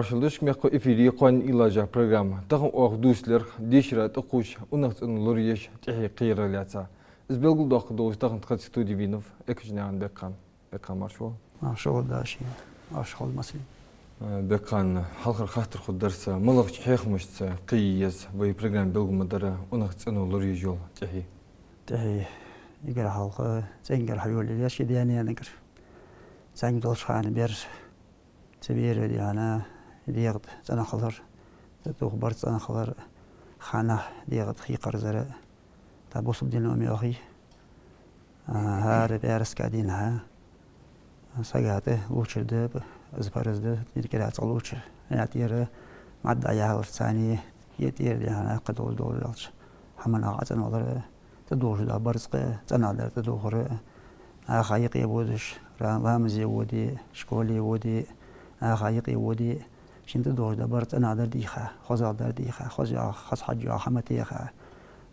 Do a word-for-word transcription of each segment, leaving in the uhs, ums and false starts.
Шалдашка мехко эфире «Кхоана уйлаш» яха программа. Тахан оаха дувцаргда дешара тӀакхувш, унахцӀено лораеш тӀехье кхерар лаьца. Из белгалдоаккхаргдолаш тахан тха студе вийнав Экажнаькъан Бекхан. Бекхан, марша воагӀалва. Марша воагӀалва, даши. Марша хилда массане. Э, Бекхан, хьалхара хаттар хургдар са, малагӀча хьехамашца кхее еза вай программа белгалмадар унахцӀено лораеш йола тӀехье? ТӀехье. Эггара хьалха цӀенгара хьайолаелар ший даь-наьнагара. Цхьанне долча хана бер, цу бера, дий хьона, дегӀа тӀа цӀена хилар, цу тӀа дувха бар цӀена хилар, ханнахьа дегӀа тӀа хий кхарзар, тӀаккха бусалба дино мел хий, а, хӀара пӀаьраска дийнахьа сага тӀа лувчар да, из параз да, динна кӀира цкъа лувчар. Е тӀера мад дӀаяхьаларца цхьана, е тӀера, дий хьона, кхы долаш долаш аьлча, хӀаманах Ӏа цӀенвалар, тӀадувхаш дола бар цкъа цӀена дар тӀадувхар, наха юкъе водаш, ра-, ламазе воде, школе воде, наха юкъе воде, шийна тӀадувхаш дола бар цӀена дар дийха, хоза дар дийха, хоза йоагӀа, хоза хьаж йоагӀа хӀама теха.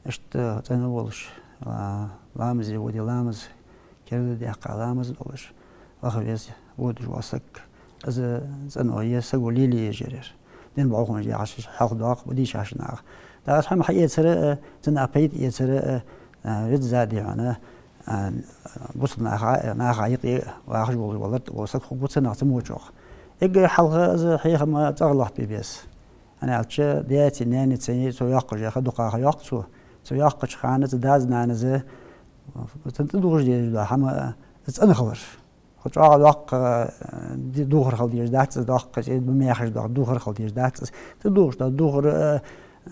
Иштта цӀена волаш, а, ламазе воде, ламаз керда даьккха, ламаз долаш, ваха веза водаш вола саг. Из цӀено е саго лелае езар ер. Дин бӀуханаш яхаш хьалха доаккх ба дийшача наха. ТӀаккха из хӀама хьаэцар а, цунах пайда эцар а, а, веза, дий хьона, а, бусалба наха, наха юкъе вахаш волаш валар, вола саг хургва цунах, цу мочох. Эггара хьалха из хьехам цӀагӀара лоаттабе беза. ХӀана аьлча, даьцеи наьнацеи цо йоаккхаш яха дукха ха йоаккх цо. Цо йоаккхача хана цу дас-нанас цунна тӀадувхаш дезаш дола хӀама, из цӀена хилар. Хьо чӀоагӀа доккха, э, ди-, дувхар хила дезаш дац из, доккха, из ба мехаш доккха дувхар хила дезаш дац из. ТӀадувхаш дола дувхар, э,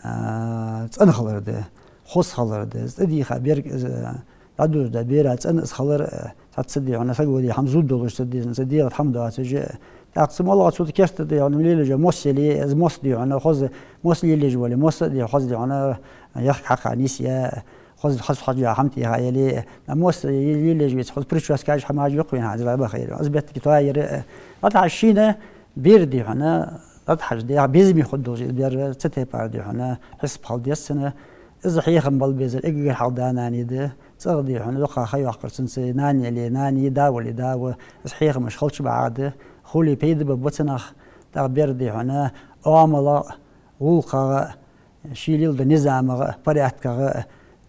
э, цӀена хилар да, хоза хилар да. Из тӀадийха бер, из, э, дӀадувхаш дола бера цӀена из хилар, э, цхьацца, дий хьона, саго, дий хьона, зувргдолаш, цу ди-, цу дегӀа тӀа хӀама доацаш, э, тӀаккха цу моллагӀа цу тӀа керттера, дий хьона, лелаеш мос яле, из мос, дий хьона, хоза мос лелаеш вале, мос, дий хьона, хоза, дий хьона, яхка хьакха нийсъе, хоза, хоза хьаж йола хӀама теха яле, а мос лелаеш веце, хоза причёскаш, хӀамаш йоккха вайна хьадила бахайра. Из беттага тоаяр, э, дӀатӀахьажа шийна бер, дий хьона, дӀатӀахьажа дегӀа безаме хургдолаш из бер, цу тайпара, дий хьона, хьисап хила деза цун. Из хьехам бала безар эггара хьалха да-нана да, цӀагӀа, дий хьона, дукха ха йоаккхар цунца, нана яле нана, да вале да ва, из хьехамаш хилча бакъахьа да, хуле пайда ба цунах, тӀаккха бер, дий хьона, оамалах, гӀулакхах, ший леладу низамах, порядках,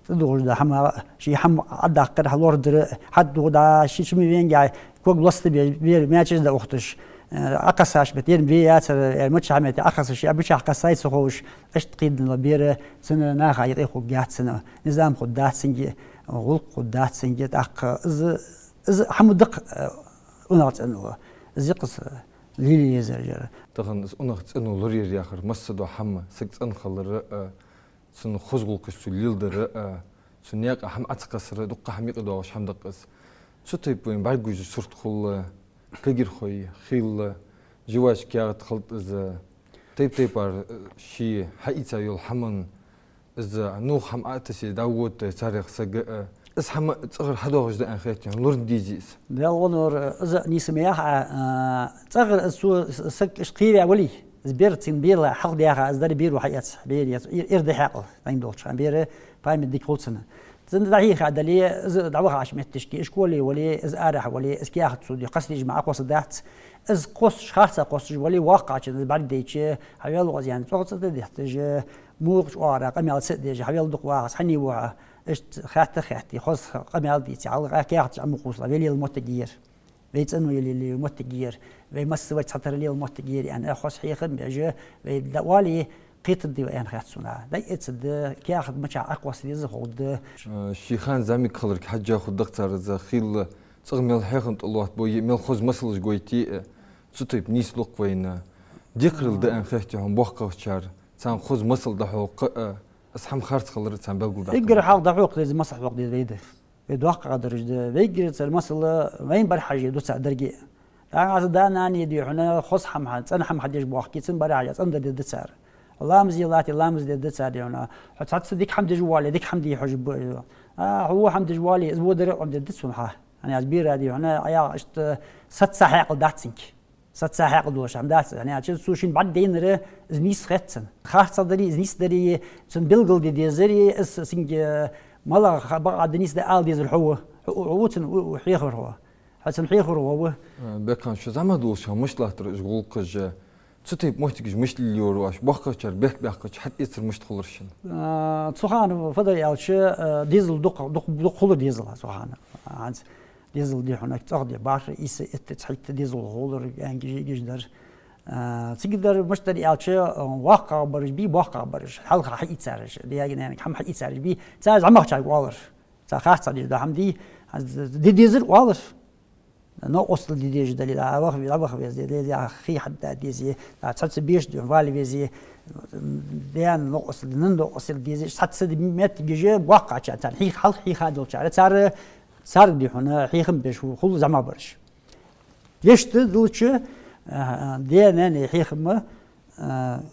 тӀадувхаш дола хӀамах, ший хӀама Ӏодаккхар, хьалургдар, хьадувхаш да, ший чума венгахь, ког лостабе, бер маьчеш да ухташ, э, Ӏокхассаш бетта, ер бе яцар, ер мичахьа метте Ӏокхассаш, а мичахьа кхассай ца ховш, иштта кхийдале бер, цун наха юкъе хургьяц цун, низам хургдац цунга, гӀулакх хургдац цунга, тӀаккха из, из хӀама да-кх, э, унахцӀенал. Из я-кх из лелае езар ер. Тахан из унахцӀено лораер яхар, массадола хӀама, саг цӀена хилар, э, цун хоза гӀулакхаш цо леладар, а, цун наькъа хӀама Ӏо ца кхессар, дукха хӀама юкъе доагӀаш хӀама да-кх из. Цу тайпара вайна бӀаргагуш сурт хул, кагирхой хилла, жвачка каьхат хилда из, тайп-тайпара, а, ший хьаийца йола хӀаман из нувх хӀама Ӏо а тессе дӀавода царех саг, а, из хӀама цӀагӀара хьадоагӀаш да аьнна хет хьона, лорна дезий из? Даьла гӀо, Нур, из нийса ма яхий, а, цӀагӀара из цо с-, саг иштта кхеваь вале, из бер цун бера хьалха даьха, из дар бера хьаэц, бера эц, эр, эр да хьаькъал, дӀайна долча хана бера память дика хул цунна. Цунна дӀахьийха дале, из дӀавахача метташка, из школе вале, из арахьа вале, из каьхат цо де, кхассадеш ма Ӏокхоссадац, из кхоссаш, харца кхоссаш вале, воккхачунна из бӀаргадайча, хьавел вазъян, цӀогӀа цӀа тӀа детташ, мукъача оагӀорахьа къамаьл ца а деш, хьавел дукха вахас, хьанна ва хьо, иштта хаьтта а хаьтте, хоза къамаьл дийце, хьалха каьхаташ Ӏомукхувсалахь, вай лела моттиг я ер. Вай цӀено лела моттиг я ер. Вай массавар цхьатарра лела моттиг я ер, аьнна, хоза хьехам беш, вай дӀаоале, кхетаргдий вай аьнна хет сона. ДӀаэцаргда, каьхат мичахьа Ӏокхосса деза ховргда. Э, ший хана зӀамига хиларга хьежжа хургда-кх цар из, хилла цӀагӀа мел хьехам тӀа лоаттабой, мел хоза масалаш гойте, э, цу тайпа нийслу-кх вайна. Декхарийла да аьнна хет хьона боккхагӀчар, царна хоза масал дӀахьокха, э, из хӀама харц хилар царна белгалдаккха. Эггара хьалха дӀахьокха деза, масал хьокха деза вай да. Вай доккхагӀа дараш да. Вайгара цар масал вайна бӀарахьежа ду цар деррига а. ДӀахо аз да-нана, дий хьона, хоза хӀама хьа-, цӀена хӀама хьадеш боахке, цунна бӀарахьежа, цӀена дар дергда цар. Ламазе латте, ламаз дергда цар, дий хьона. Хьо цхьацца дика хьама деш воале, дика хӀама де хьожаргба. А, хьо во хӀама деш воале, из во дар а Ӏомадергда цунна хьа. ХӀана аьлча бера, дий хьона, Ӏа яхар иштта саца хьаькъал дац цунга. Саца хьаькъал долаш хӀама дац. ХӀана аьлча цо шийна бӀаргадайнар из нийса хет цунна. Харцахьа дарий, из нийса дарий, цунна белгалде дезар, из цунга малагӀа ха-, бакъахьа да, нийса да ала дезар хьо ва. Хьо, хьо ва цунна у-, у-, хьехавар хьо. Хьо цунна хьехавар хьо ва. Э, Бекхан, шо зӀамига долча хана мишта латтар уж гӀулакхаш, Цу тайпа моттигаш мишта лелайора оаш, боккхагӀчар бехк баьккхача, хьатӀаэцар мишта хулар шун? А, цу хана фу дар аьлча, а, дезал дукха, дукха, дукха хулар дезал цу хана. ХӀанз дезал, дий хьона, цӀагӀа де бархӀ, ийс, итт, цхьайтта дезал хулар, аьнна гиж-, гиж дар. А, цига дар мишта дар аьлча, а, воккхагӀбараш бий, боккхагӀбараш, хьалха хьаийцараш, даьга-наьнага хӀама хьаийцараш бий, цар зӀамагӀчарга оалар. Цар харцахьа деш дола хӀама дий, де дезар оалар. Новкъостал де дезаш дале, дӀаваха, дӀаваха веза, дале, хий хьадаха деза, цхьацца беш де вала веза, даьна новкъостал де, нанна новкъостал де деза, цхьацца моттигаш боккхагӀчар, царна хьех-, хьалха хьийха долчар, цар, цар, дий хьона, хьехам беш хул зӀамагӀбараш. Вешта дулча, а, даь-наьна хьехам, а,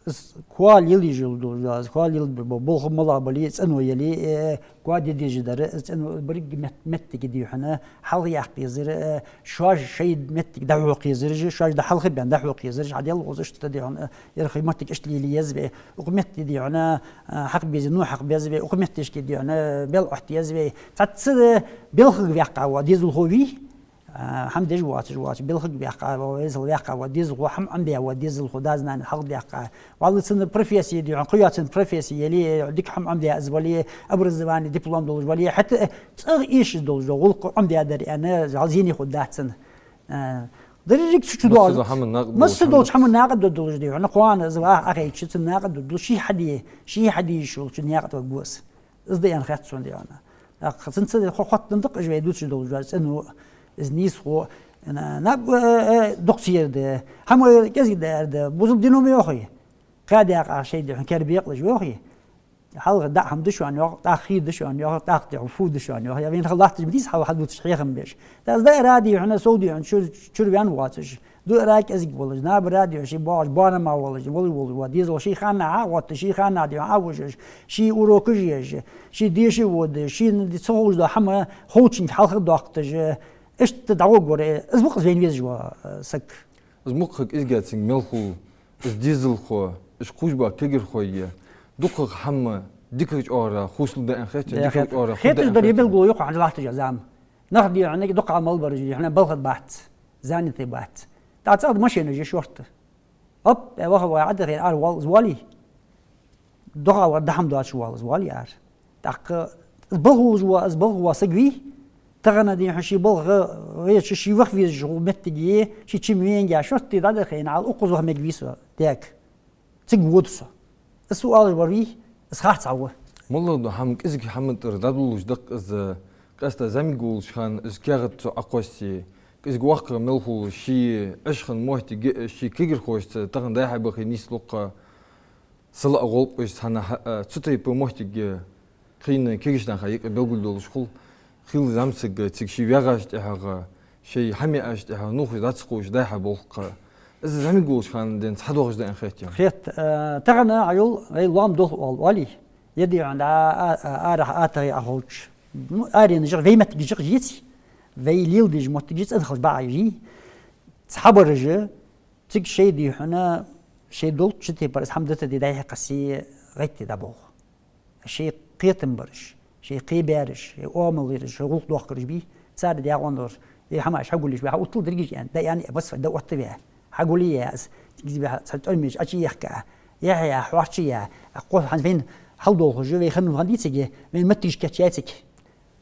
из коа лелаеш йола, из коа лелабеш бола болх малагӀа бале, цӀено яле, э, коа де дезаш дар, из цӀено, берригача мет-, моттиге, дий хьона, хьалха яккха езар, э, шоаш шоай моттиг дӀахьокха езараш, шоаш дӀа-хьалха баьнна дӀахьокха езараш, хьаделла гӀоза иштта, дий хьона, э, ерхий моттиг иштта лелае еза вай, укх метте, дий хьона, э, хьакха безе, ну хьакха беза вай, укх метташка, дий хьона, бел Ӏоттае еза вай. Цхьацца белхага ваьккха вола дезалхо вий, а, хӀама деш воацаш, воацаш, белхага ваьккха вола, везал ваьккха вола дезалхо, хӀама Ӏомадаь вола дезалхо, дас-нанас хьалхадаьккха. Валлахӏи, цун профессия, дий хьона, кхы йола цун профессия яле, дика хӀама Ӏомадаь из вале, образовани, диплом долаш вале, хӀаьта цӀагӀа эшаш долаш дола гӀулакх Ӏомадаьдар аьнна, жал зене хургдац цунна. А, деррига цу чу доагӀа. Масса долча хӀаман накъад долаш, масса долча хӀаман накъад долаш, дий хьона, кхоана из ваха Ӏохайча, цун накъад долаш, ше хьаде, ше хьаде йиш йолча наькъа тӀа варгва из. Из да аьнна хет сона, дий хьона. ТӀаккха цунца хо-, хоттаденна да-кх уж вай дувцаш долаш дола цӀено, из нийсхо, на-, наб-, э, э, дукха ца яр да, хӀама кӀезига да аьр да, бусалба дино ма йоахий. Кхаь даькъа шоай, дий хьона, кер бекъалаш йоахий. Хьалха даа хӀама да шоана йоах, тӀаккха хий да шоана йоах, тӀаккха, дий хьона, фу да шоана йоах. Я вайна хила латташ ма дий из хьал хьадувцаш хьехам беш. ТӀаккха из даар, дий хьона, сов, дий хьона, чур-, чурваьнна воацаш. Дуара кӀезига болаш, набара, дий хьона, ший боагӀаш, боанама волаш, волаш, волаш, ва дезал ший ханнахьа Ӏоотта, ший ханнахьа, дий хьона, Ӏовужаш, ший урокаш еш, ший деша водаш, шийна ди ца ховш дола хӀама ховчунга хьалха доаккхаш, иштта дӀагӀоргвар, из ва-кх из вайна везаш вола, э, саг. Из мукъагӀа кӀезига цунга мел хул, из дезалхо, из кхувш бола кагирхой, дукхагӀа хӀама дикагӀча оагӀорахьа хувцалургда аьнна хет шоана, дикагӀча оагӀорахьа хургда аьнна хет шоана. Хеташ дар, е белгало я-кх хӀанз латташ зама. Нах, дий хьона, дукха Ӏамал бараш, дий хьона, балха бац, занятый бац. ТӀаккха цӀагӀа да машенаш я шортта. Оп, э, ваха вай Ӏадда хье ара вал из валий. Дохавар дахьам доацаш вал из валий ара. ТӀаккха из балха волаш вола, из балха вола саг вий, тахан, дий хьона, ший балха вайча, ший ваха везаш вола моттиге, ший чим венга, шортта дӀадахийна, ала укхаза ваха мег вий со, даг. Цига вода со. Из со оалаш вар вий, из харцахьа ва. МоллагӀа да хӀама, кӀезига хӀама тӀара дӀадолалуш да-кх из, къаьстта зӀамига волча хана из каьхат цо Ӏокхоссе, кӀезига воккхагӀа мел хул, ший Ӏеш хинна моттиг, ший кагирхошца тахан дӀай-хьай бахе нийслу-кх. Сала а гӀулакхаш цхьана хьа-, а, цу тайпа моттиг кхийна кагийча наха юкъе белгалдолаш хул. Хила зӀамсаг цига ший ваьгӀашта тӀехьагӀа, шоай хӀама яьшта тӀехьагӀа нувхаш дӀа ца кхувш, дӀай-хьай болх-кх. Из зӀамига волча хана денз хьадоагӀаш да аьнна хет шоана. Хет, э, тахан хьайола вай лоам долх оал, оалий. Е, дий хьона, а, а, а, арахьа атагӀий Ӏоховча. Ну, аренашка, вай моттигашка еций. Вай леладеш моттигаш цӀенхаш баьгӀа йий. Цхьабараш, цига шоай, дий хьона, шоай долча тайпара из хӀама дита де дӀай-хьай кхессе гӀайттий дӀаболх. Шоай кхетам бараш, шоай кхебаьраш, шоай оамал яраш, шоай гӀулакх доахкараш бий, цар даькъон дар. Е хӀамаш хьагулъеш ваьхьа, уттал дерригаш аьнна, да аьнна, э, басфа, да отта ваь. Хьагулъяь аз, тиги ваьхьа, цхьа тӀормеш Ӏочуехка, яхьа, хьоарчаяь, а кхо хӀанз вайна хьал долхаш, вай хинна хӀама дий цига, вайна моттигаш кийчъяьй цига.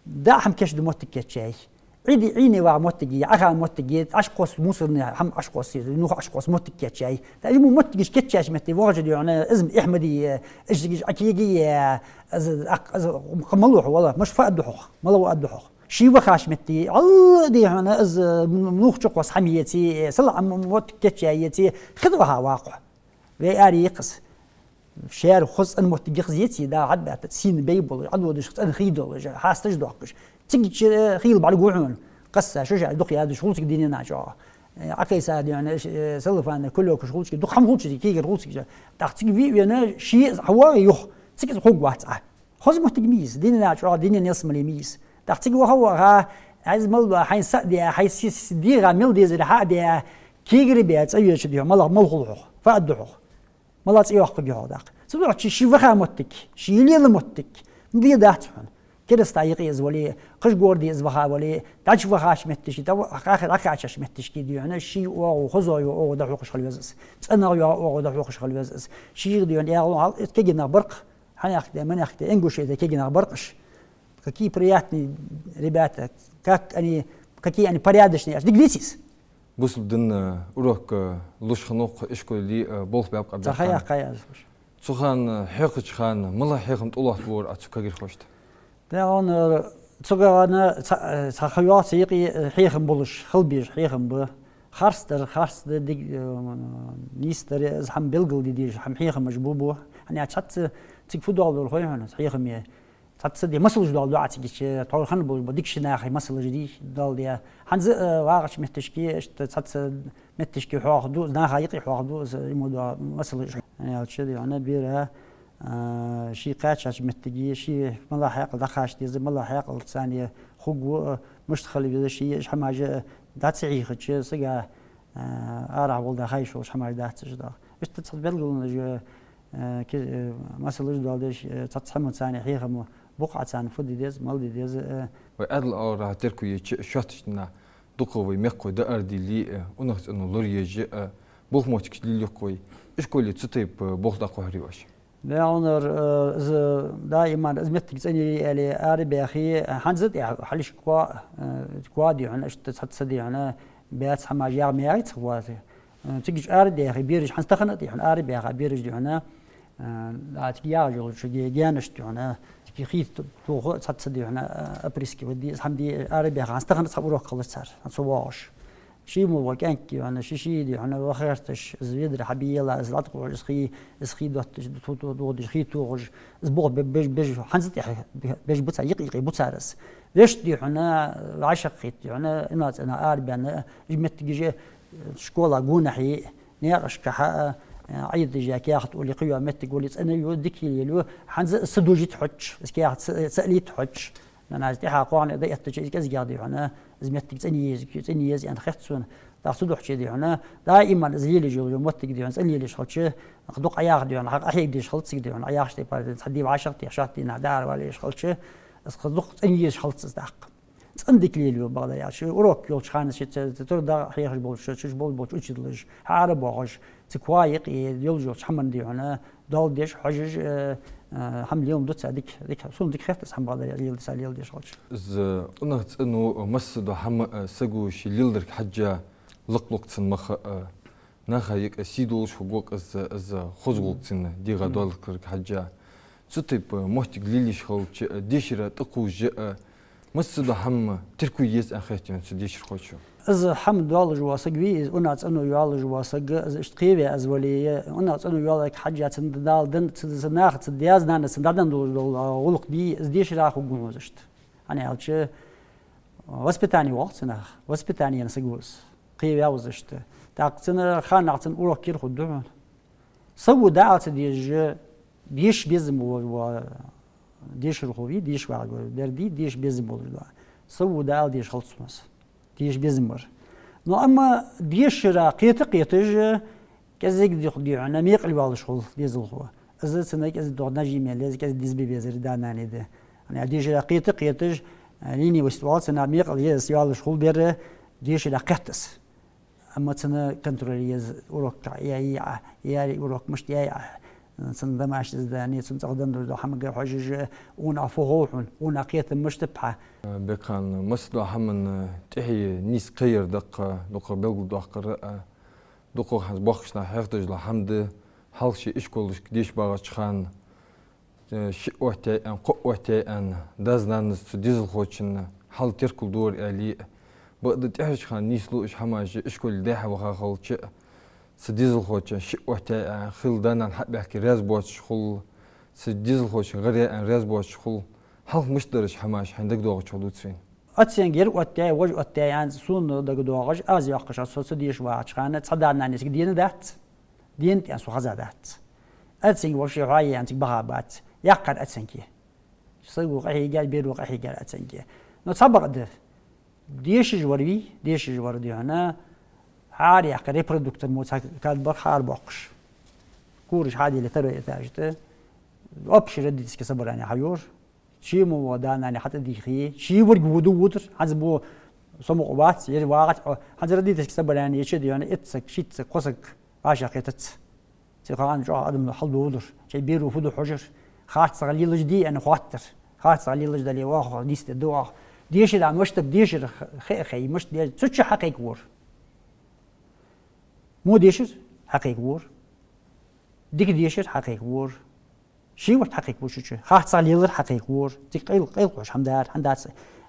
ДӀа хӀама кийчдаь моттиг кийчъяьй. Ӏийде, Ӏийне ваха моттиг я, Ӏоха моттиг я, Ӏокхосса мусорни хӀама Ӏокхосса, нувха Ӏокхосса моттиг кийчъяьй. ТӀаккха уж мо моттигаш кийчъяьча метте вахача, дий хьона, из ма эхь ма дий, из, из Ӏокегае, из, из, кхы мала ва хьо, валлахӀи, мишта фу аргда хьох, мала ва аргда хьох. Ший вахача метте, Алла, дий хьона, из, м-, нувх чукхосса хӀама еце, сала Ӏа м-, моттиг кийчъяь еце, хи тӀа ваха ваккха хьо. Вай аре я-кх из. Шаьра хоза цӀена моттиг я-кх из, еций, да, хьадбаьтта, сийна бей болаш, Ӏододаш, цӀена хий долаш, хьасташ доахкаш. Цига чу хийла бӀаргагу хьона. Кхесса, шоаш дукха ядаш хул цига дийнахьа чӀоагӀа. Э, Ӏокхайса, дий хьона, э, ш-, э, салафан кулёкаш хул цига, дукха хӀама хул цига, кегар хул цига. ТӀаккха цига ве а вена, ше из хьавоагӀе юха, цига из хургвац Ӏа. Хоза моттиг ма йий из, дийнахьа чӀоагӀа, дийнахьа ялсмале ма йий из. ТӀаккха цига ваха а ваха, из мала дола хьайна са а даь, хьай си-, си-, дегӀа мел дезар хьа а даь, кегара баь цӀавеча, дий хьона, мала, мала хул хьох, фу аргда хьох. Мала цӀи йоаккхаргья хьох, тӀаккха. Цудухьа ший ваха моттиг, ший лела моттиг ма бе дац хьона. Кераста юкъе из вале, кхыча городе из ваха вале, дӀачувахача метташка, дӀа-, дӀакхаьчача метташка дий хьона, ший оагӀув, хозагӀа йоагӀа оагӀув дӀахьокхаш хила веза из. ЦӀенагӀа йоагӀа оагӀув дӀахьокхаш хила веза из. Шийга дий хьона, ягӀлон хьал, из кегий нах бар-кх, хьанехк де, манехк де, Ингушете кегий нах бар-кх уж. Какие приятные ребята, как они, какие они порядочные, аш дика деций из. Бусалба дина урок, э, луш хиннав-кх ишколе, э, болх баьб-кх Ӏа. Цхьа ха яьккхай аз. Цу хана, э, хьехача хана, малагӀа хьехам тӀалоаттабора Ӏа цу кагирхошта? Да, он, э, цу хана цхьа, э, цхьа ха йоагӀа цу юкъе, э, хьехам болаш, хила безаш хьехам ба. Харц дар, харц да, диг-, э, нийса дар, из хӀама белгалде дезаш, хӀама хьехамаш ба, ба. ХӀана аьлча цхьацца цига фу доаладу хой хьона, хьехам е. Цхьацца де масалаш доаладу Ӏа цига чу, тхьовра хинна болаш ба дикача наьха масалаш дий, доаладе. ХӀанз а, э, вагӀача метташка, иштта цхьацца метташка хьоахаду, наха юкъе хьоахаду, из, э, има дола масалаш. ХӀана аьлча дий хьона бера, э, ше кхаьчача меттиге, ше малагӀа хьаькъал дӀакхача деза, малагӀа хьаькъал царна хургва, э, мишта хила веза ше, уж хӀамаш, э, дӀа ца хьийхача, сага, э, арахьа вола дӀахайша йолаш хӀамаш дац уж дагӀа. Иштта цхьа белгалонаш, э, э, ки-, э, масалаш доаладеш, э, цхьацца хӀаман царна хьехам ба-кх Ӏа царна фу де деза, мала де деза, э. Вай Ӏаьдала оагӀорахьа терко еча шоттача дийнахьа дукха вай мехкахой дӀаараделе, э, унахцӀено лораеш, э, болх-моттигаш лелаю-кх вай. Ишколе цу тайпа, э, болх дӀакхухьарий оаш? Баьннар, э, из даим из моттиг цӀена я аьле арабаьхе, э, хӀанз а тӀехьа хьалхашка, э, коа дий хьона, иштта цхьацца дий хьона, баьца хӀамаш ягӀа ма ягӀий цхьа вазе. Э, цига чу арадаьхе бераш, хӀанз тахан а дий хьона арабаьха бераш дий хьона, э, а, цига ягӀаш йолча ге-, гаьнашта дий хьона, цига хий тохе цхьацца дий хьона, э, опрыскивать де, из хӀама де арабаьха, хӀанз тахан а цхьа урок хилар цар, хӀанз со воагӀаш. Ший мо вола кӀаьнк дий хьона, ший-ший дий хьона, вахерташ, из ведар хьабиела, из латӀа кхухьаш, из хий, из хий дотташ, ту-, ту-, дохадеш, хий тохаш, из болх бе-, беш, беш, хӀанз а тӀехьа беш ба цар, юкъе-юкъе ба цар из. Вешта дий хьона, вӀашагӀкхийтта дий хьона, унахцӀенах арабаьнна, уж моттигаш, э, школа гонахьа, наькъашкахьа, э, Ӏайдажа я каьхат оли кхийо моттиг вале цӀена ю, дика лелаю, хӀанз а ца дожийта хьожаш, из каьхат ца, ца лийта хьожаш. Нанас тӀехьа кхоана дӀаэттача из кӀезигагӀа дий хьона, из моттиг цӀена еза, цӀена еза аьнна хет сона. ТӀаккха цудухьа дий хьона, даим из лелаеш йола моттиг дий хьона, цӀена лелаеш хилча, дукха Ӏаяха дий хьона, хьакъ Ӏахьега дезаш хилац цига дий хьона, Ӏаяхаш тайпара, цхьа ди вӀашагӀтеха, шоатта дийнахьа дӀааравала езаш хилча, из кхы дукха цӀена езаш хилац из тӀаккха. ЦӀена дика лелаю, бакъдар аьлча, урок йолча хана шийца, ца тур дагӀа хьехаш болча, чуш бол-, болча учителаша, хьаарабоахаш, цига коа юкъе йолаш йолча хӀаман дий хьона, доал деш, хьожаш, э, э, хӀама леладу цар дика, дика, сона дика хет из хӀама, бакъдар аьлча, леладе цар, леладеш хилча. Из унахцӀено массадола хӀама, э, саго ший леладарга хьежжа, лакха-лакха цунна маха, э, наха юкъе сий долаш хургва-кх из, из хоза гӀулакх цунна дегӀа доалларга хьежжа. Цу тайпа моттиг лелаеш хилча, э, дешара тӀакхувш, э, массадола хӀама терко е еза аьнна хет хьона цу дешархочо. Из хӀама доаллаш вола саг вий, из унахцӀено йоаллаш вола саг, из иштта кхеваь из вале, унахцӀено йоалларга хьежжа цунна Дала даь, цу, цу наха, цу даь-нанас цунна дӀаденна долаш дола гӀулакх дий, из дешара хургва хьона из иштта. ХӀана аьлча, воспитани воагӀа цу наха, воспитани енна саг ва из, кхеваь ва из иштта. ТӀаккха цунна ханнахьа цунна урок кхера хургда хьона. Саго дӀаала ца дезаш, деша безам болаш вола дешархо вий, деша вагӀаш вола бер дий, деша безам болаш вола. Саго дӀаала дезаш хилац хьона из. Деша безам бар. Но амма дешара кхета-кхеташ, кӀезига дий хьона, мекъал йоаллаш хул дезалхо. Из цунна кӀезига догӀа нажим яь леза, кӀезига деза бе безар даь-нанеи да. ХӀана аьлча дешара кхета-кхеташ, э, ленивость оал цунах, мекъал еза йоаллаш хул бер, дешара кхет из. Амма цунна контроль е еза, урок яьй Ӏа, яьрий урок, мишта яьй Ӏа, цунна домашни задание, цунна цӀагӀа денна долаш дола хӀамага хьожаш, унахьа фу хов хьона, унахьа кхетам мишта ба хьа. Бекхан, массадола хӀаман тӀехье нийса кхеяр да-кх, дукха белгалдоаккхар, а, дукха хӀанз боккхийча наха хьехадеш дола хӀама да, хьалха ший ишколашка деша багӀача хана, э, шиъ оттаяьй аьнна, кхоъ оттаяьй аьнна, дас-нанас цу дезалхочун хьал теркалдора аьле а. Бакъда тӀехьарча хана нийслу уж хӀамаш, ишколе дӀа-хьа ваха хилча а, цу дезалхочун шиъ оттаяьй аьнна, хила да-нана хьа а баьхке раьза боацаш хул, цу дезалхочун гӀар яьй аьнна раьза боацаш хул. Хьалха мишта дар уж хӀамаш, хьайна дагадоагӀачох дувца вайна. Оценка ер оттаяьй, вож оттаяьй аьнна сона дагадоагӀаш, аз йоаккхаш, со цу деша вагӀача хана цхьа да-нана цига дена дац, дена тӀа со хеза дац. Оценка вообще хьоаяьй аьнна цига баха бац. Яьккхар оценка. Саго къахьийгар, беро къахьийгар оценка. Но цхьабакъда, дешаш вар вий, дешаш вар дий хьона, хьаараяьккха репродуктор мо цхьа кад бар хьаарабоаккхаш. Кураш хьаделе второй этаже тӀа. Общий родительский собрание хьайора. Ший мо вола да-нана хьатӀадийхе, ший варг вода вутар, хӀанз бо со мукъа вац, ер вагӀац, хӀанз родительски собрание еча дийхьа, итт саг, шийтта саг, кхо саг вӀашагӀкхетац. Цу хана чӀоагӀа адам хьалдовлар, шоай беро фу ду хьожар, харцахьа лелаш дий аьнна хоаттар. Харцахьа лелаш дале, оаха нийсде да оаха. Дешар а мишта, дешар хе а хей, мишта де-, цу чу хьакхайкавора. Во дешар хьакхайкавора. Дика дешар хьакхайкавора. Ший варг хьакхайкавора цу чу. Харцахьа лелар хьакхайкавора. Цига къайл-, къайлакхаш хӀама дар, хӀама дац.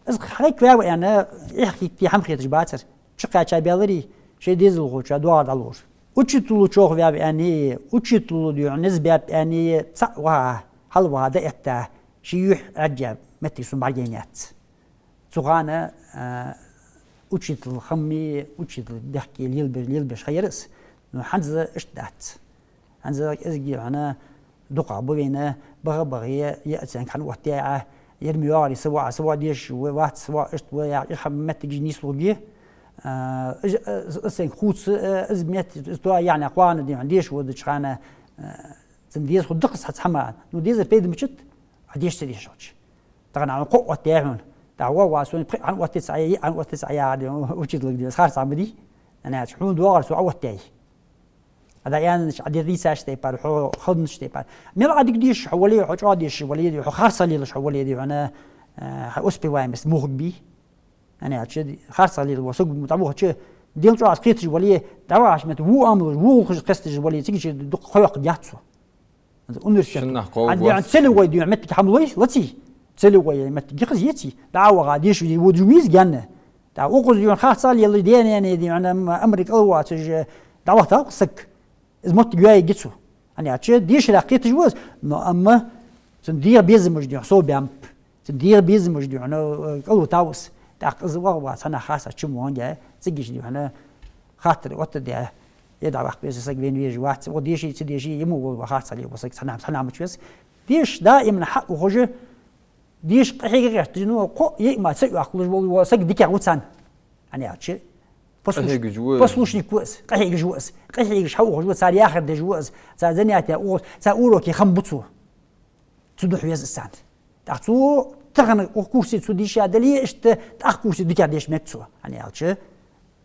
Из хьакхайкаваьв аьнна, эхь хетте хӀама хеташ бацар. Чукхаьча баьлари, шоай дезалхочоа доагӀар дӀалора. Учитело чӀоагӀа ваьв аьнна, учитело дийхьа низ баьб аьнна, цаӀ ваха, хьалваха дӀаэтта, ший юхь Ӏаьржа моттиг сона бӀаргаяйнаяц. Цу хана, а, учитель хам, учитель бехке лелабе-, лелабеш ха яр из, но хӀанз иштта дац. ХӀанз кӀезига хьона дукха ба вайна, баха-баха е, е оценка хьан оттаяь, ер ма йоагӀаре, са воӀ, са воӀ дешаш ва, вац, са воӀ иштта ва, яхаш, хӀама моттигаш нийслургья. А, из, из оценка хувца, а, из моттиг, из тоаяьнна кхоана дийхьа дешаш водача хана, а, цун деза хургда-кх из цхьа хӀама. Ну, дезар пайда мичад, а деша ца дешаш хилча. Тахан хьона кхоъ оттаяьй хьона. ТӀаккха ва, ва, сона пхиъ хьан оттац Ӏа, йиъ хьан оттац Ӏа, яхар дийхьа, учителага дийхьа, из харцахьа ма дий. ХӀана аьлча хьона доагӀар со Ӏооттаяьй. Ӏа дӀааьннача, Ӏа дийцача тайпара, хьо хиннача тайпара. Мел Ӏа дика дешаш хьо вале, хьо чӀоагӀа дешаш вале, хьо харцахьа лелаш хьо вале, дийхьа, хьона, э, хьа успеваемость мохк бий. ХӀана аьлча, харцахьа лелаш вола саг дӀавахача, дел чӀоагӀа кхеташ вале, дӀавахача метте во амалаш, во гӀулакхаш кхесташ вале, цига чу дукха ха йоаккхаргьяц цо. Университет. Шиннахьа кхоаваргвац. Хьан дийхьа целевой дийхьа моттиг хьа ма лой, лаций? Целевой моттиг йихаз еций? ДӀа а ваха, дешаш ве-, водаш веза гаьна. ТӀаккха укхаза дийхьа харцахьа лелаш, дена-нанна дийхьа, ам-, амарах кӀалвоацаш, дӀавахийтав-кх саг. Из моттиг йоаергья цо. ХӀана аьлча дешарах кхеташ ва из, но амма цун дегӀа безамаш дийхьа совбаьннаб. Цун дегӀа безамаш дийхьа, э, кӀалвитав из. ТӀаккха из ваха-ваха цхьаннахьа харцахьа чу ма ваханга, цигача дийхьа хаттар оттадаь, е дӀаваккха веза саг, вайна везаш вац, укх деший, цу деший, е мо вола ва харцахьа лелаш вола саг цхьаннахьа, цхьаннахьа ма ца веза. Деша даим хьа ухаш, деша къахьега гӀерташ, ну, кхоъ-йиъ мара ца оалаш вола, вола саг дикагӀа ва царна. ХӀана аьлча послуш-, къахьегаш ва из. Послушник ва из, къахьегаш ва из, къахьегаш хьаухаш ва, цар яхар деш ва из, цар занятие ухаш, цар уроке хам бу цо. Цудухьа веза из царна. ТӀаккха цо тахан укх курсе цо дийша дале, иштта тӀаккха курсе дикагӀа деша мег цо. ХӀана аьлча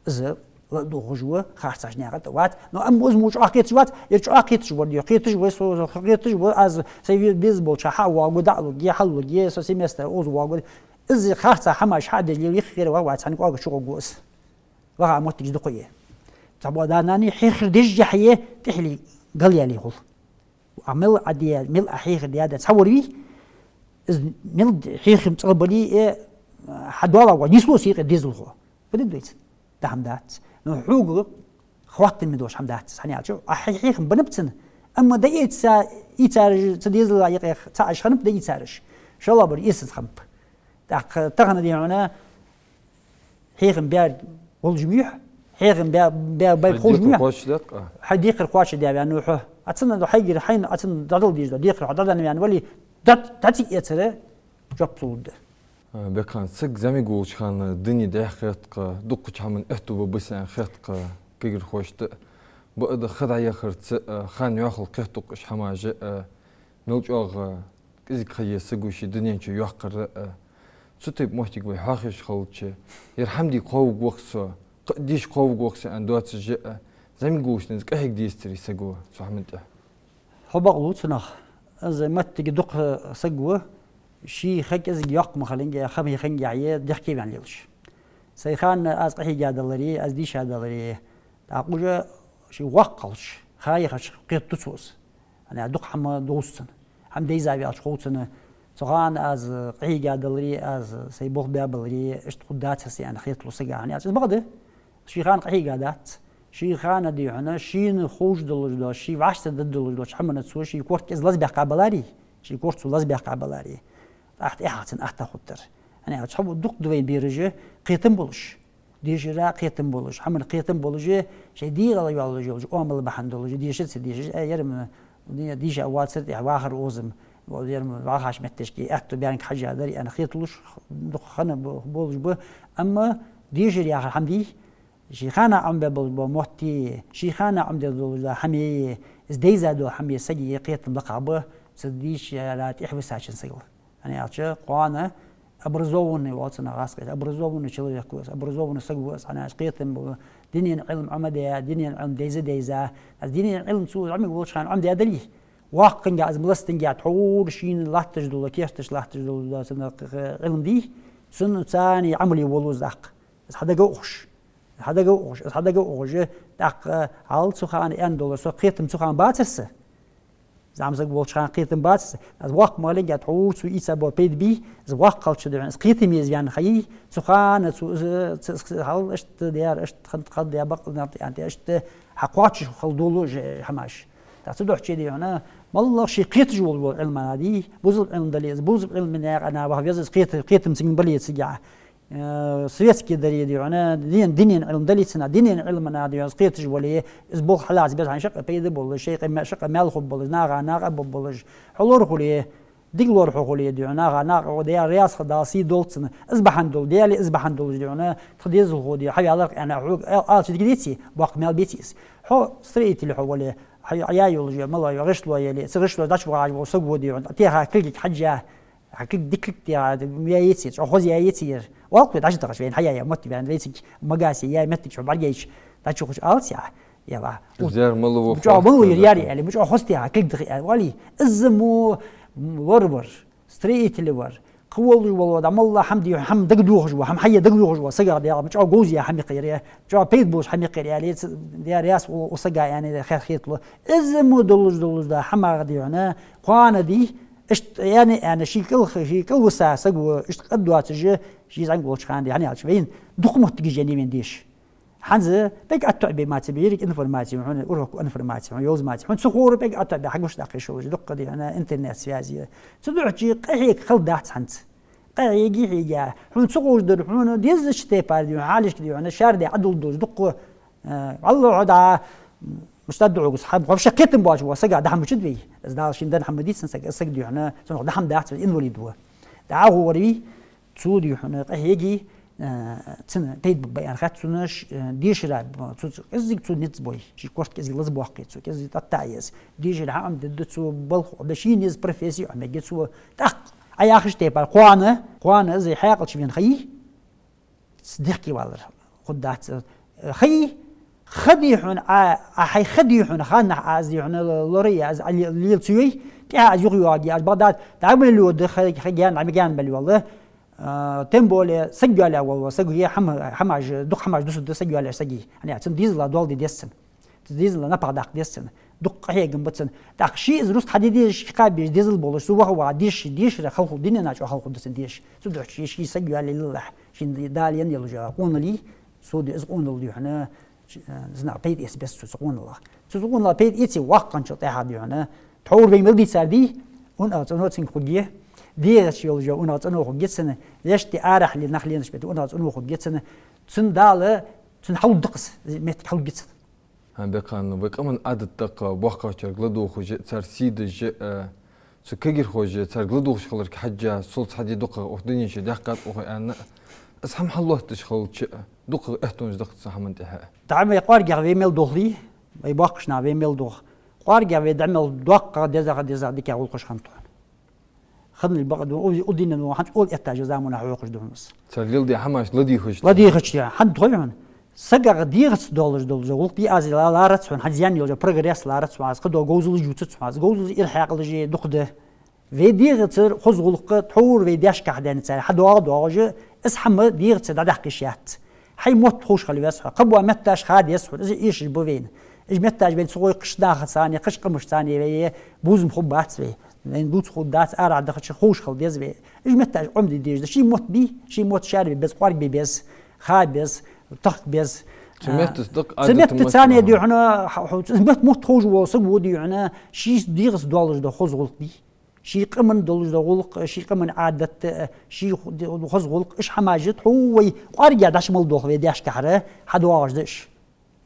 из ладувгӀаш ва, харцахьа наькъа тӀа вац. Но амма из мо чӀоагӀа кхеташ вац, ер чӀоагӀа кхеташ вар дийхьа, кхеташ ва, со, со кхеташ ва, аз сай ве-, беза болча хьа а воагӀа, дӀа а лургья, хьалургья, со семестр укхаза воагӀа. Из харцахьа хӀамаш хьа а деш лела, йиххера ваха вац, хьан кӀоарга чугӀоргва из. Ваха моттигаш дукха я. Цхьабола да-нана хьехар деш яхье, тӀехьле галъяьле хул. А мел Ӏа де, мел Ӏа хьехар де да цхьа вар вий, из мел хьехам цӀагӀа бале, э, хьа дола ва, нийслу сий къе дезалхо. Фу де деза вайца? ДӀа хӀама дац. Но хьога хаттар ма долаш хӀама дац, хӀана аьлча, Ӏа хье-, хьехам беннаб цунна. Амма дӀаийца, ийцараш, цу дезала юкъе цхьа аш хиннаб дӀаийцараш. ШоллагӀбар эсаца хиннаб. ТӀаккха тахан дийхьа хьона хьехам бер волаш муьйхь, хьехам бе-, бе-, бе-, хьай ховш декхар муьйхь. Кхоачашдаьд-кх Ӏа. Хьай декхар кхоачашдаь ваьнна ва хьо. Аццанна хьайгара хьайна аццанна дӀадала дезаш да, декхар хьо дӀаденна ваьнна вале, дӀа-, дӀа ца эцара, жоп ца лургда. А, Бекхан, саг зӀамига волча хана дуне деххет-кх, дуккхача хӀаман аьттув ба бисен хет-кх кагирхошта. Бакъда ха дӀаяхарца а, хана йоахал кхету-кх уж хӀамаш а, мел чӀоагӀа кӀезига ха я саго ший дунен чу йоаккхар а. Цу тайпа моттиг вай хьоахаеш хилча, ер хӀама де кхоаваргва-кх со, кхы а деша кхоаваргва-кх со аьнна доацаш а, зӀамига волча хана из къахьега дезацарий саго цу хӀаман тӀа? Хьо бакълу цунах, из моттиг дукха саг ва, ший ха кӀезига йоккха ма хилинге, ха ма хинге хьае, дехке ваьнна лелаш. Сай хана аз къахьийга даларе, аз дийша даларе, тӀаккха уже ше воккха хилча, ха яхача кхетаду цо из. ХӀана аьлча дукха хӀама довз цунна. ХӀама дайза ваьлча хов цунна. Цу хана аз къахьийга даларе, аз сай болх баь баларе, иштта хургдацар са аьнна хеталу сага, хӀана аьлча из бакъда. Ший хана къахьийга дац. Ший хана дийхьа, шийна ховш долаш дола, ший вӀаштӀехьдаргдолаш долча хӀаманна цо ший корта кӀезига лазабаьккха баларе, ший корта цо лазабаьккха баларе, тӀаккха тӀехьагӀа цунна атта хургдар. ХӀана аьлча цхьабола дукха да вайна бераш, кхетам болаш. Дешара кхетам болаш, хӀаманна кхетам болаш, шоай дегӀала йоаллаш йолча оамал бахьан долаш, деша ца дешаш, э, ер-м дийша воацар, тӀехьа вахар озам, ер-м вахача метташка аьттув баьннаб хьажа дар аьнна хеталуш, дукха хана бо-, болаш ба. Амма дешар яхар хӀама дий, ший хана Ӏомабаь болаш бола мотт, ший хана Ӏомадаь долаш дола хӀама, из дайза дола хӀама сага кхетам лакхагӀа ба, цу дешара тӀехьависача сагал. ХӀана аьлча, кхоана образованный волча нахах хьаьша, образованный человек ва из, образованный саг ва из, хӀана аьлча кхетам бола, динен Ӏилма Ӏомадаь, динен Ӏилма дайза-дайза. Аз динен Ӏилма цу зӀамига волча хана Ӏомадаь дале, воккхагӀа, из маластагӀа, тхьовра шийна латташ дола, керташ латташ дола, цунах Ӏилма дий, цунна царна Ӏамал е волаш из даккха. Из хьадага ухаш. Из хьадага ухаш, из хьадага ухаш. ТӀаккха хьал цу хана аьнна дола, со кхетам цу хана бацар са. ЗӀамсаг волча хана кхетам бацар са. Аз воккха ма валлинге, тхьовра цо ийца бола пайда бий, из воккха хилча духьа, из кхетаме из ваьнна ха йий, цу хана цо, из, ц-, ц-, хьал иштта дар, иштта хинна, хинна дар бакъ нах тӀа, иштта хьакхоачаш хила долаш хӀамаш. ТӀаккха цудухьа духьа, моллагӀа ший кхеташ вола, вола Ӏилман нах дий, бусалба Ӏилма дале из, бусалба Ӏилман наькъа нах ваха веза из кхета-, кхетам цига бале цига. Э, светский даре духьа, дин-, динен Ӏилма дале цунна, динен Ӏилман нах духьа, из кхеташ вале, из болх хьалаца беза хьона шаккхе пайда болаш, шоай къа ма-, шаккхе маьл хургболаш, наха накъа а бергболаш, хьо лоравала, дика лоравала хуле духьа, наха накъа, Даьла раьза хилда, сий долда цунна, из бахьан долаш, Даьлеи из бахьан долаш духьа, тха дезалхо духьа, хьавалар аьнна, хьога ал-, алча дика деций, боккха маьл беций из. Хьо строитель хьо вале, хьа-, хьаяь йолаш я, мала я, гӀишло яле, цу гӀишло дӀачубахаш вола саг ва духьа, тӀехьа кулгага хьежжа, хьа кулг, дика кулг тӀехьа яь яций, чӀоагӀа хоза яь яций ер. Валкхе дӀачудахаш вайна хьаяь я, мотт вайна, вай цига магасе яь моттиг чу бӀаргайча, дӀачухаш алац я, яла. Из яр мала ва, чӀоагӀа мала ва ер, яр аьле, чӀоагӀа хоза тӀехьа кулг даха аьле, вале. Из мо лоравар, строитель вар, кхы волаш вола, дӀа мала хӀама дий, хӀама дагадохаш ва, хӀама хьае дагадохаш ва, сагах дегӀа, чӀоагӀа говза я хӀама кхы ер, чӀоагӀа пайда болаш хӀама кхы ер аьле, ц-, Даьла раьза хул укх сага аьнна, хер хеталу. Из мо долаш, долаш да хӀамах духьа, кхоана дий, иштта аьнна, аьнна, ший кӀал-, ший кӀалвиса саг ва, иштта къа доацаш, ший зӀамига волча хана духьа, хӀана аьлча вайна дукха моттигаш я вайна деша. ХӀанз пӀелг аттоӀабе мацабе, еррига информаци хьона, урок информаци хьона, йовза маци хьона, цу ховра пӀелг аттоӀабе хьагуш даккха йиш йолаш, дукха духьа интернет связи. Цудухьа къахьега хала дац хӀанз. Къахьега, хьега. Хьона ца ховш дар, хьона дезача тайпара духьа, хьалхашка духьа, шаьра де Ӏадул долаш, дукха, э, Аллахьа да, мустад дугӀугус, хьа, вообще кхетам боацаш вола сага дӀа хӀама мичад вай. Из Дала шийна даьр хӀама дий цунна сага, из саг духьа, цунах дӀа хӀама дац, инвалид ва. ДӀахо вар вий, цо духьа къахьега, э, цунна пайда ба аьнна хет сона, ш-, э, дешара, цо, цо кӀезига цо низ бой, ший корта кӀезига лазабоаккхе цо, кӀезига тӀатта еза. Дешара хӀама дедда цо, балха Ӏомаде, шийна еза професси Ӏомаде цо, тӀаккха Ӏа яхача тайпара, кхоана, кхоана из хьаькъал чу вена ха йий, ц-, дехке валар хургдац. Ха йий, ха дий хьона, Ӏа, Ӏа хьай ха дий хьона, ханнахьа Ӏа из дий хьона, ло-, лорае аз Ӏа ле-, лела ца йой, тӀехьа аз юхайоагӀе, аз бакъда, дӀа мел йода, ха, ха гаьна, дӀа ма гаьна мел йола. А, тем более, саг йоалаяь вола, саг е хӀама, хӀамаш, дукха хӀамаш дусаргда саг йоалаяьча сага. ХӀана аьлча цун дезала доал де деза цунна. Цун дезала напагӀа даккха деза цунна. Дукха къахьегам ба цунна. ТӀаккха ше из рузкъа хьаде дезаш кхаьбеш, дезал болаш, цу ваха-ваха деш, дешара хала хул, динна чӀоагӀа хала хургда цун деша. Цудухьа ше, ше саг йоалае лелахь, шийна Дала енна йолаш йола къонал йий, цо де из къонал духьа, ш-, э, зина пайда эца беза цо цу къоналах. Цо цу къоналах пайда эце воккханчул тӀехьагӀа духьа, тхьовра вай мел дийцар дий, унахцӀено цунга хургья, дегӀаца йолаш йола унахцӀено хургья цунна, лешти арахьа ле-, нах ленаш бетта унахцӀено хургья цунна, цунна Дала, цунна хьалургда-кх из, моттиг хьалургья цунна. ХӀа, бекхан, вай къаман Ӏадат да-кх боккхагӀчарга ладувгӀаш, цар сий деш, э, цу кагирхоша царга ладувгӀаш хиларга хьежжа, сулца хьаде дукхагӀа укх дунен чу даьккхад укхо аьнна, из хӀама хьалоатташ хилча, дукхагӀа аьттонаш да-кх цу хӀаман тӀехьа. ДӀа вай кӀоаргагӀа вай мел дулхале, вай боккхийча наха вай мел дулх, кӀоаргагӀа вай дӀа мел доккхагӀа, дезагӀа, дезагӀа дикагӀа гӀулакхаш хиннад хьона. Хиннал бакъда, у-, у динан во хӀанз оал эттача заманахьа хьокхаш да хьона из. Цар леладе хӀамаш ладийгӀача. ЛадийгӀача, хӀана тхой хьона? Сагах дегӀаца долаш долаш гӀулакх дий аз ла-, ларац хьона, хӀанз янна йолча прогресс ларац хьона, аз кхыдола говзалаш ювцац хьона, аз говзалаш ира хьаькъалаш дукха да. Вай дегӀацара хоза гӀулакх тхьовра вай даьшкахьа даьнна цар хьадоагӀа доагӀаш, из хӀама дегӀаца дӀадаккха йиш яц. Хьай мотт ховш хила веза хьо, кхыбола метташ ха деза хьона, из эшаш ба вайна. Уж метташ вайна ца гойкхаш нахаца, кхыча къамашца вай бувзам хургбац вай. Вайна дувца хургдац, арахьа дахача ховш хила деза вай. Уж метташ Ӏомаде дезаш да. Ший мотт бий, ший мотт шаьра бе беза, кӀоарга бе беза, ха беза, тахка беза. Цу меттаца дукха Ӏадаташ ма ца дий хьона, ха-, ха-, цу мотт, мотт ховш вола саг ва дий хьона, ший дегӀаца долаш дола хоза гӀулакх дий. Ший къаман долаш дола гӀулакх, ший къаман Ӏадат, ший ху-, хоза гӀулакх, уж хӀамаш тхьовра вай кӀоаргагӀа дӀачу мел дулх вай даьшкахьара хьадоагӀаш да уж.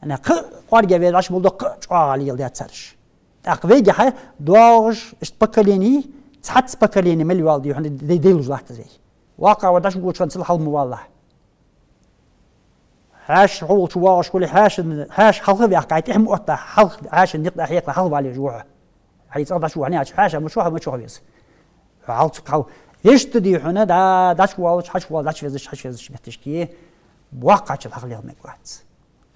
ХӀана, кхы а кӀоаргагӀа вай дӀачу мел дулх, кхы а чӀоагӀа леладаьд цар уж. ТӀаккха вайгахьа доагӀаш, иштта поколени, цхьацца поколени мел йоал дий хьона, дай-, дайлуш латт из вай. ВоккхагӀа вар дӀачу гуча хана цул хьалха ма валалахь. Хьаьша хьо волча воагӀаш хуле, хьаьшан, хьаьша хьалха ваьккхе, тӀехьа ма отта, хьалха, хьаьшан никъ тӀа хьекхале хьалха валийта веза хьо. Хьай цӀагӀа дӀачу вахана, хьаьша ма чу, хьо ма чу веза. Хьо хьалха ца хьал-, Вешта, дий хьона, да, дӀачувоалаш, хьачувоалаш, дӀачувезаш, хьачувезаш метташка, воккхачул хьалха лела мегаргвац.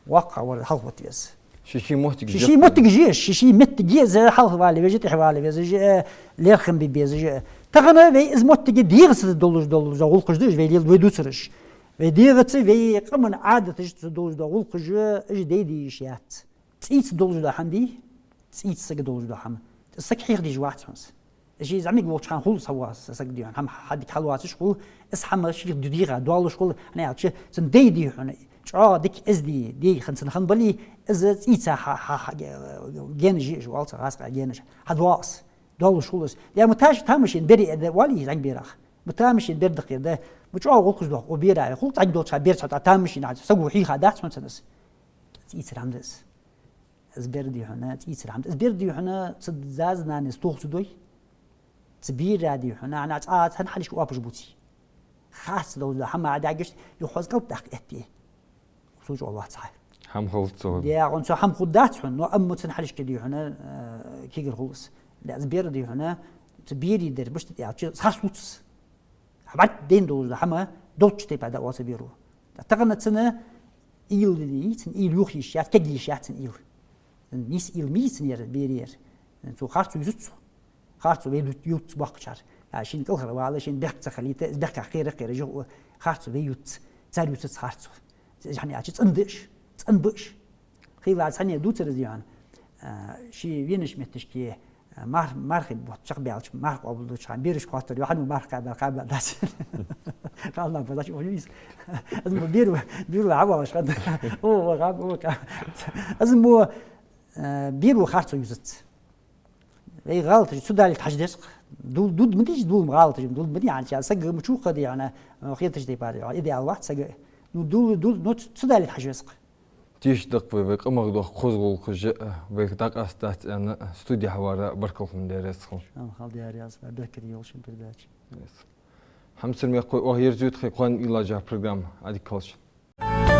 Воккха вар хьалха вита веза. Ший-ший моттиг жи. Ший-ший моттиг жи, ший-ший моттиг жи, из хьалха вала везаш, тӀехьа вала везаш, э, лерхӀам бе безаш. Тахан вай из моттиг дегӀаца долаш, долаш гӀулакхаш да уж, вай лел-, вай дувцараш. Вай дегӀаца, вай къаман Ӏадаташца долаш гӀулакхаш, уж дайде йиш яц. ЦӀийца долаш дола хӀама дий, цӀийца сага долаш дола хӀама. Саг хьеха дезаш вац хьона из. Из ший зӀамига волча хана хул са ва-, са-, саг, дий хьона, хӀама хьадика хьалоацаш хул, из хӀама шийх дегӀа долаш хул, хӀана аьлча, цун дай, дий хьона, чӀоагӀа дика эздий, дий хьона, цун хинна бале, из цӀийца хьа-, хьа-, хьа-, генаш я уж, оал цох гӀазкхаша генаш, хьадоагӀа из, долаш хул из. Е ма таш тамашийна бер а да, вале, зӀамига берах. Ма тамашийна бер да-кх ер, да. Ма чӀоагӀа гӀулакхаш да-кх укх берах. ХӀанз цӀагӀа долча хана берца хьо тамашийна, саго хьийха дац хьона цунна из. ЦӀийцара хӀама да из. Из бер, дий хьона, цӀийцара хӀама да. Из бер, дий хьона, цу даь-нанас тох ца дой. Цу бера, дий хьона, хӀана аьлча цхьан хьалхашка оапаш бувций. Харц долаш дола хӀама Ӏа дагишта, юха хоза кӀалт даккха этте. Цу чу вац хьа. ХӀама хилац цу. ДегӀа цу хӀама хургдац хьона, но амма цун хьалхашка, дий хьона, э, кегар хул из. Из бер, дий хьона, цу берий дар, башта тӀа аьлча, харц луц из. Хьабат ден долаш да хӀама, долча тайпара да оал цу беро. Тахан цун уйла йий, цун уйла юха йиш яц, кегийя йиш яц цун уйла. Нийса уйла ма йий цун ер, берий ер. Цо харцо юзац цо. Харцо вай ю-, ювц боккхачар. А шийна кӀалхарвала, шийна бехк ца хилийта, из бехках кхера-кхера жо, харцо вай ювц. Цар ювцац харцо. Из хӀана аьлча цӀена да уж, цӀена ба уж. Хила цхьанне дувцар из, дий хьона. А, ший венача метташка, а, мар-, мархий бутт чакхбаьлча, марха къоабалдеча хана, бераш хоаттар, йоах, хьан ва марха кхаьбар, кхаьбар дац. Кхалнах базач, ой, из. Из мо бер ва, бер ва хьавалаш хана. О, о, кхаьб, о, кхаьб. Из мо, а, беро харцо юзац. Вай гӀалаташ, цу далийта хьажа деза-кх. Дул-, дулда ма дий уж, дулма гӀалаташ, дулда ма дий, хӀанз саг ма чукха, дий хьона, хеташ тайпара, идеал вац сага. Ну, дул-, дул-, ну, цу, цу далийта хьажа веза-кх. Тешаш да-кх вай, вай къамах доагӀа хоза гӀулакхаш, вайх дӀакъаста дац аьнна, студе хьавара баркал хьона, Даьла раьза хилва. Алхьамдулиллахь, Даьла раьза хилва, беркате йолаш, передача. Хьамсара мехкахой, оаха ерзаю тха кхоана уйла йолча программе, Ӏадика хилда шун.